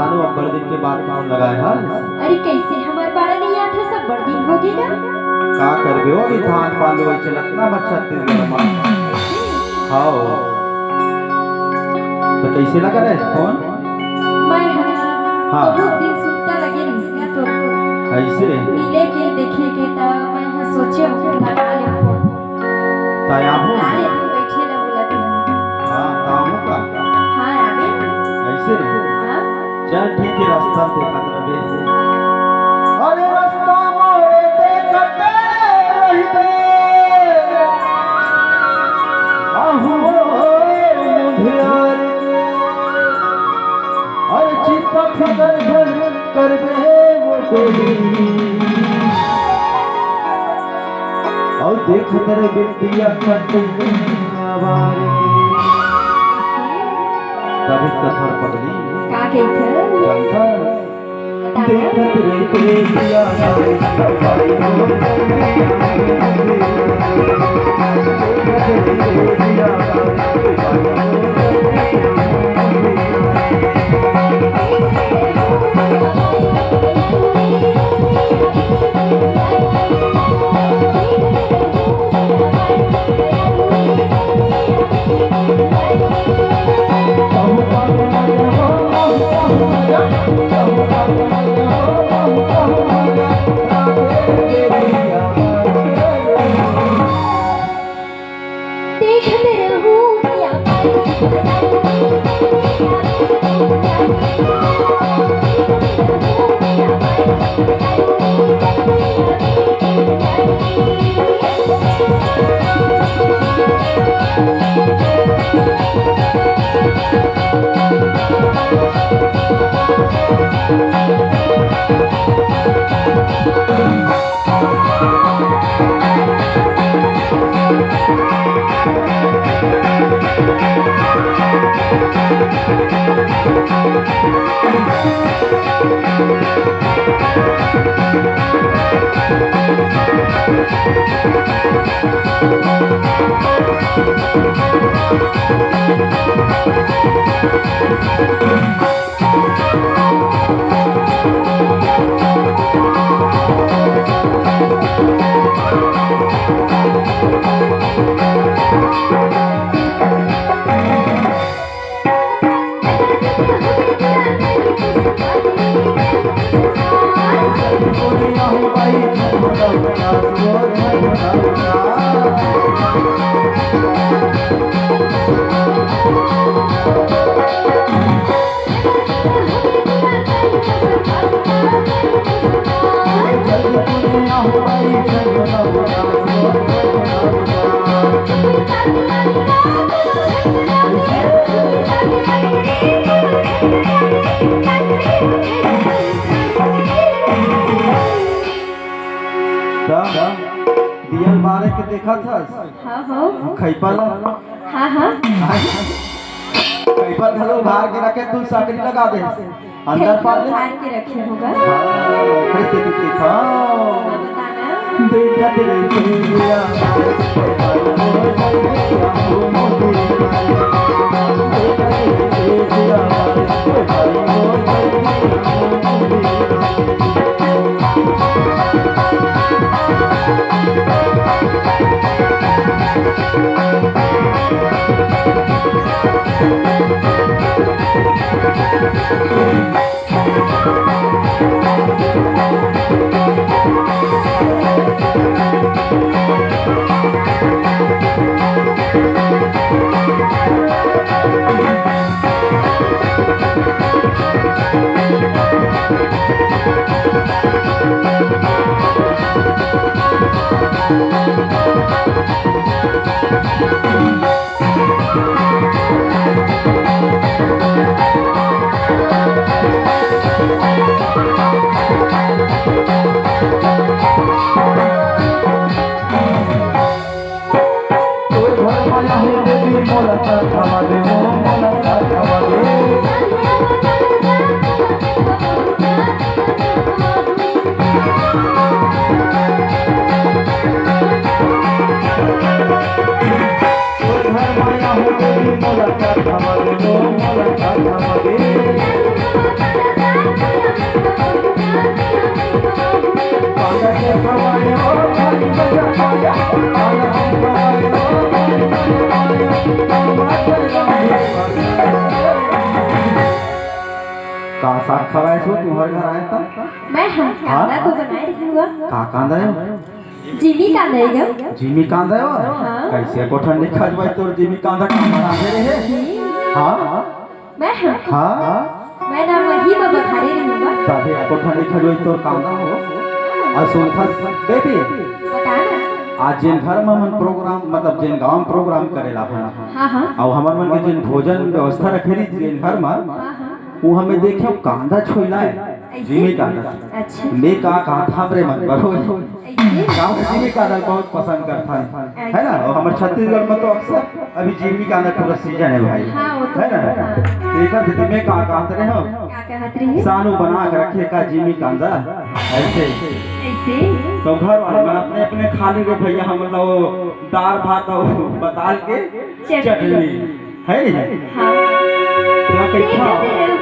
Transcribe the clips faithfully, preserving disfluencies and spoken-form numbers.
तो अब्बड़ दिन के बाद फोन लगाए हस। अरे, कइसे हमर पारा नइ आथे, सब बड़ दिन होगे गा। का करबे ओ, अभी धान पालू अइसे चलत ना हमर छत्तीसगढ़ म। हव। त कइसे लगा रहे फोन? मैं ह हाँ। बहुत दिन सुत्ता लगे रहिस ना तो अइसे? मिले के, देखे के, त मैं ह सोचे हूँ लगा ले फोन। ताय आबो? ना रे, तू बइठे रह, बोलत हन। हाँ, त आबो का? हाँ, आबे। अइसे रे? हाँ। चल ठीक हे, रस्ता देखत रहिबे। अरे रस्ता मोरे देखत रहिबे। आहू मुधियार के। अरे चित्त फिकर झन करबे वो कोई। अउ देखत रे बिटिया कटवार के। तभी कथर पगली। का कहिथे? जानथस? बता ना। देखत रे बिटिया देखत रहूं या का? दिया ल बारे के देखत हस? हाँ, हाँ। खइपा ला? हाँ, हाँ। खइपा घलो बार के रखे, तू सकरी लगा दे। अंदर पार ले। बार के रखे होगा। हाँ, ओकरे से भी देखा। हाँ, बता ना। देखत रहिबे। का साग खवाए हो तुम्हारे घर आए था? मैं हाँ, हाँ? कांदा तो बनाए रही हुआ। का कांदा है? जिमी कांदा है गा। जिमी कांदा है वो? हाँ। कैसे को ठंडी खजवाई तोर जिमी कांदा का बनावे रहे? हाँ? मैं हाँ। हाँ? मैं ना वही में बखारे रही हुआ। तभी को ठंडी खजवाई तोर कांदा हो। और सुन था बेबी। बता ना। आज जेन घर में मन प्रोग्राम, मतलब जेन गांव में प्रोग्राम करेला अपन। हाँ, हाँ। और हमर मन के जेन भोजन व्यवस्था रखे रही जेन घर में, हाँ, हाँ। वो हमें देखे कांदा छोइला है। ऐसे? जिमी कांदा। अच्छा। मैं का कहा था रे मन बरो। ऐसे? गांव में जिमी कांदा बहुत पसंद करता है। अच्छा। है ना? और हमारे छत्तीसगढ़ में तो अक्सर अभी जिमी कांदा पूरा सीजन है भाई। हाँ, वो तो है ना? हाँ। एक दिन मैं का कहते रहे हो? का कहत रही? सानू बना के रखे का जिमी कांदा। ऐसे। ऐसे? तो घर वाले मन अपने, अपने खा ले रे भैया, हम लोग दाल भात और बताल के चटनी। चटनी। है नहीं? हाँ। क्या कहता?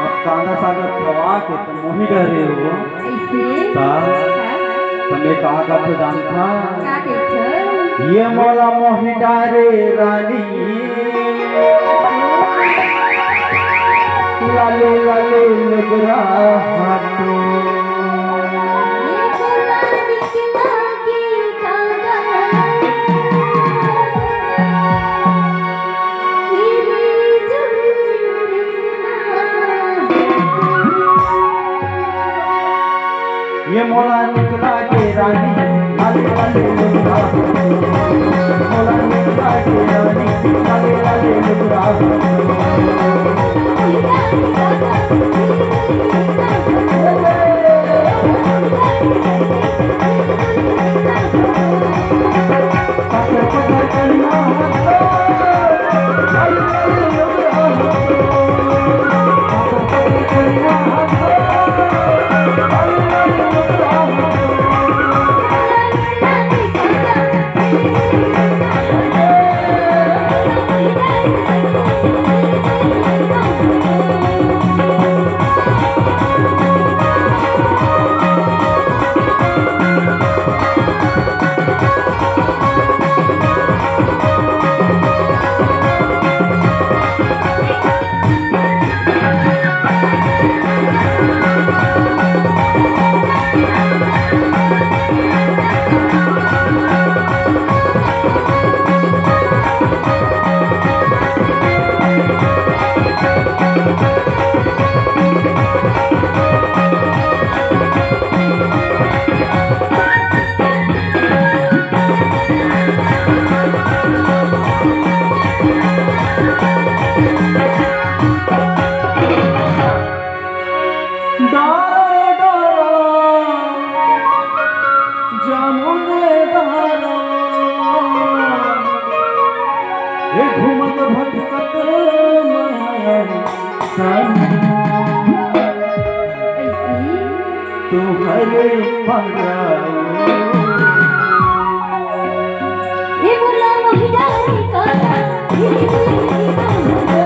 अब कांदा साग खवा के तो मोही डरे हो। ऐसे? का? का? तमे का का तो जानता? का देखो? ये मोला मोही डारे रानी। लाले लाले लुगरा हाथों। ये मोला निकला के कांदा। ये मोला निकला के रानी, लाले लाले लुगरा। मोला निकला के रानी, लाले लाले लुगरा। डारा डारा जामुन डारा, हे घूमत भटकत माया सन। ऐसी? तुम्हारे पाया। ए मोला मोहिया रे काका, ए मोला मोहिया रे काका।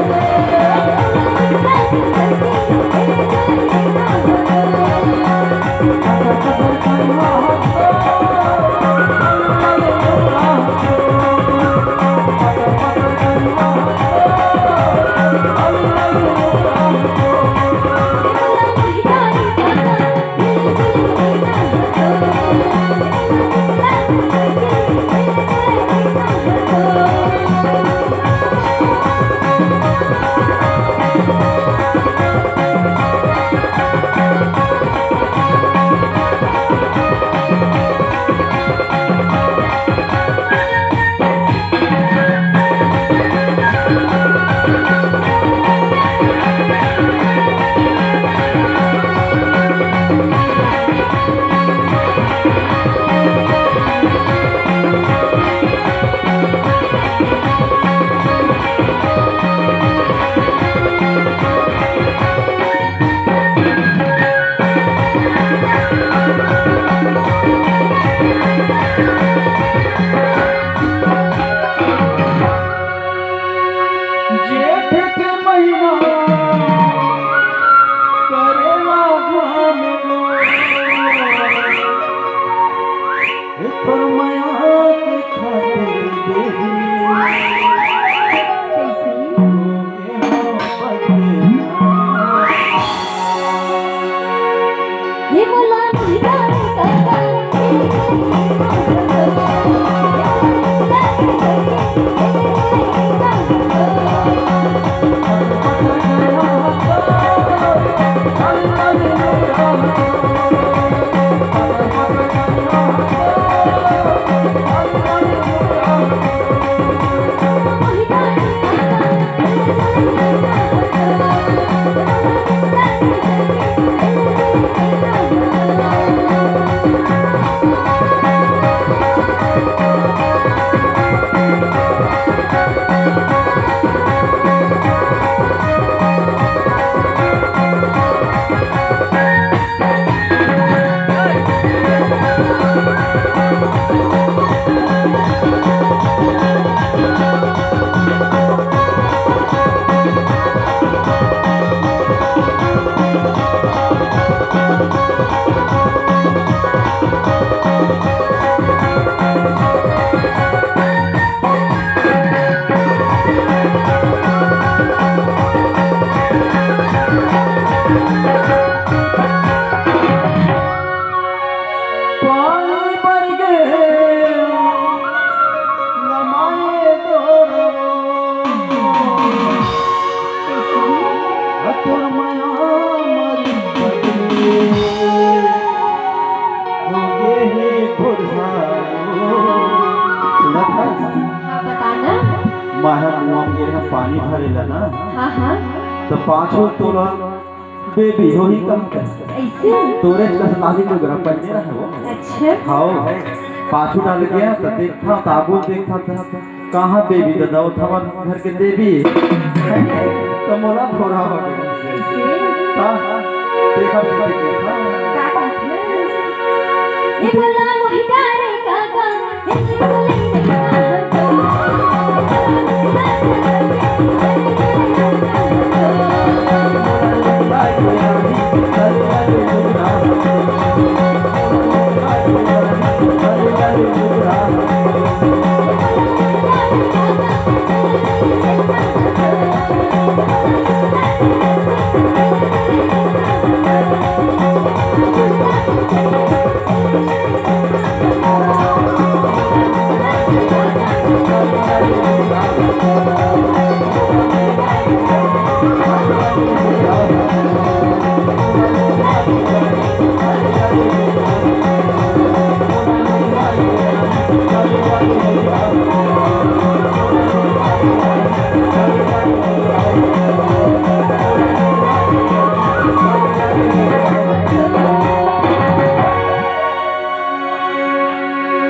माया मुआ के यहाँ पानी भरेला ना। हाँ, हाँ। तो पाछू तोला बेबी होही का? ऐसे? तोरे कस लाली लुगरा पहिने रहे वो। अच्छा। हाँ, पाछू डाल गया तो देखा, ताबू देखा था। कहाँ बेबी दादा, वो था घर के देवी। तो मोला थोड़ा हो गया। ऐसे? हाँ, देखा, देखा। का कहत हस? ए भला मोहि डारे काका, ए भला मोहि डारे काका।